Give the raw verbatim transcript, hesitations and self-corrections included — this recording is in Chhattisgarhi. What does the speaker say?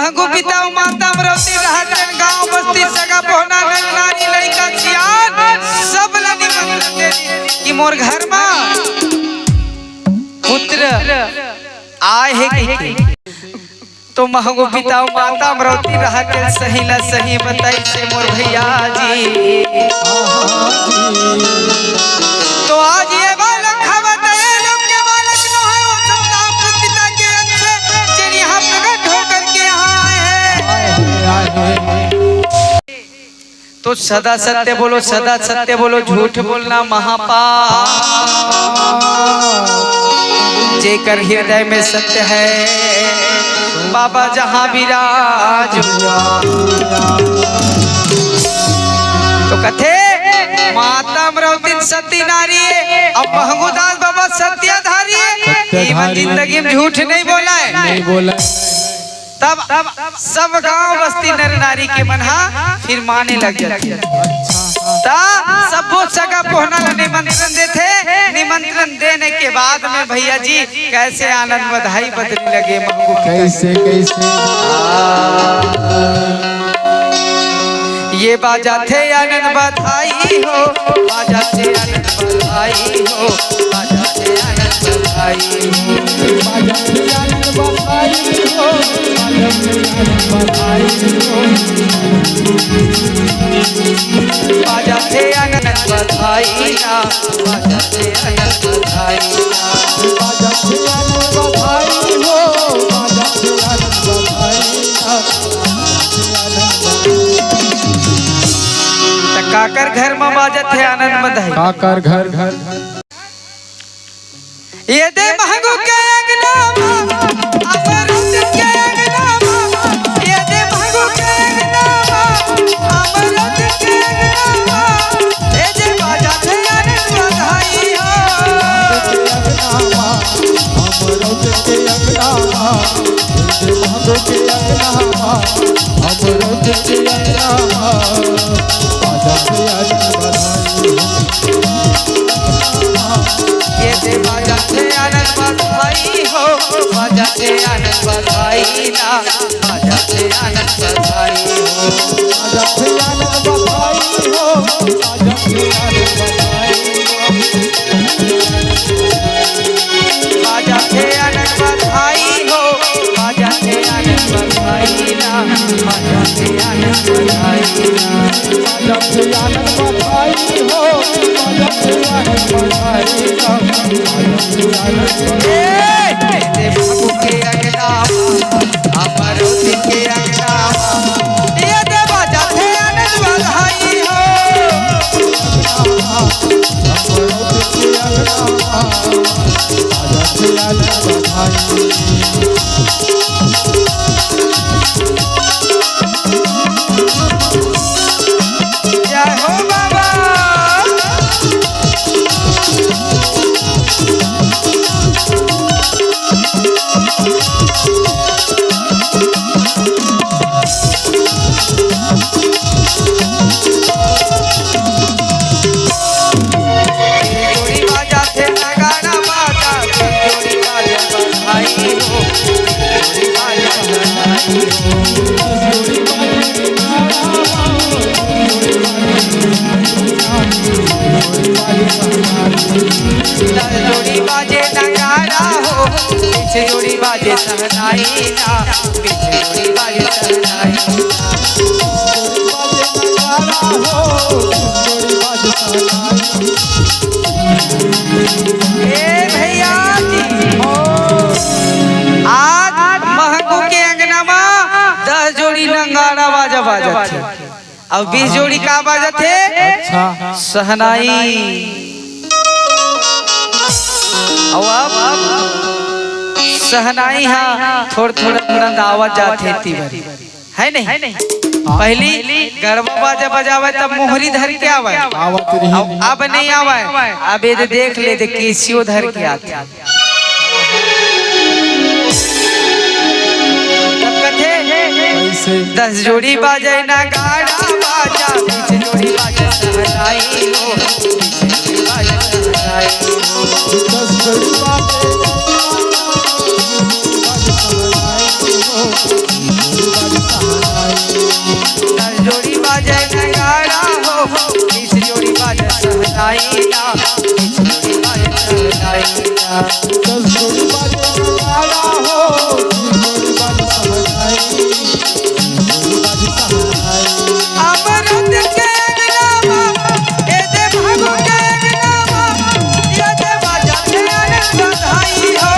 महंगू पिता अउ माता अमरौती रहत गांव बस्ती सगा पोहना नर नारी लइका सियान सब ला निमंत्रण दे दिस कि मोर घर मा पुत्र आए हे कहिके। तो महंगू पिता अउ माता अमरौती रहत सही ला सही बताइस हे मोर भैया जी। तो आज ये बालक हवत ये लोग के बालक नो है, वो सब नाम के पिता के अंश जेन यहाँ प्रकट होकर के यहाँ आए हैं। तो सदा सत्य बोलो, सदा सत्य बोलो, झूठ बोलना महापाप। जेकर हृदय में सत्य है, बाबा जहाँ विराज। तो कथे, माता अमरौती सती नारी, अब महंगूदास बाबा सत्याधारी, सत्याधारी। एमन जिंदगी में झूठ नहीं बोला है। नहीं बोला। तब सब गांव बस्ती नर नारी के मन हा फिर माने लग जाथे। त सबो सगा पोहना ला निमंत्रण देथे। निमंत्रण देने के बाद में भैया जी कैसे आनंद बधाई बदली लगे महंगू के। कैसे, कैसे? ये बाजा थे आनंद बधाई हो, बाजा थे आनंद बधाई हो, बाजा थे आनंद बधाई हो। बाजा थे आनंद बधाई हो, बाजा थे आनंद बधाई हो। बाजा थे आनंद बधाई ना, बाजा थे आनंद बधाई ना। बाजा थे आनंद बधाई हो, बाजा थे आनंद बधाई ना। त काकर घर म बाजत हे आनंद बधाई? काकर घर? ये दे महंगू के अंगना मा, अमरूद के अंगना मा, ये दे महंगू के अंगना मा, अमरूद के अंगना मा, ये दे बाजत हे आनंद बधाई हो। अमरूद के अंगना मा, अमरूद के अंगना मा, अमरूद के अंगना मा, बाजा थे आनंद बधाई हो। ये दे बाजा थे आनंद बधाई हो, बाजा थे आनंद बधाई ना, बाजा थे आनंद बधाई हो। बाजा थे आनंद बधाई हो, बाजा थे आनंद बधाई हो। बाजा थे आनंद बधाई हो, बाजा थे आनंद बधाई ना, बाजा थे आनंद बधाई ना। बाजा थे आनंद बधाई हो, बाजा थे आनंद बधाई ना, बाजा थे आनंद बधाई। ए, ए, ए, बाबू के अंगना, अमरूद के अंगना, ये दे बाजा थे आनंद बधाई हो। जय हो बाबा। जोड़ी बाजा थे नगाड़ा बाजा, जोड़ी बाजा बधाई हो, जोड़ी बाजा बधाई हो। जोड़ी बाजे नगाड़ा हो, पीछे जोड़ी बाजे सहनाई ना, पीछे जोड़ी बाजे सहनाई। ए भैया जी, आज महकू के अंगना मा दस जोड़ी नगाड़ा बाजा बाजत हे। अब बीस जोड़ी का बाजत हे? अच्छा। सहनाई। अब, अब सहनाई हा थोड़ थोड़ थोड़ आवत जात हे तिबर, है नहीं? हाँ। पहली गरबा बाजा बजावे तब मोहरी धर के आवे। आवत रही। अब, अब नहीं आवे। अब ये दे देख ले दे केसियो धर के आथे। तब कथे, कैसे? दस जोड़ी बाजे नगाड़ा बाजा, बीस जोड़ी बाजे सहनाई हो, बीस जोड़ी बाजे सहनाई हो। दस जोड़ी बाजे, बाजे सहनाई हो। जोड़ी बाजे नगाड़ा हो, बीस जोड़ी बाजे सहनाई ना, बीस जोड़ी बाजे सहनाई ना। दस जोड़ी बाजे नगाड़ा हो, बीस जोड़ी बाजे सहनाई, बीस जोड़ी बाजे सहनाई। अमरूद के अंगना मा, ए दे भागो के अंगना मा, ए दे बाजा के आनंद बधाई हो।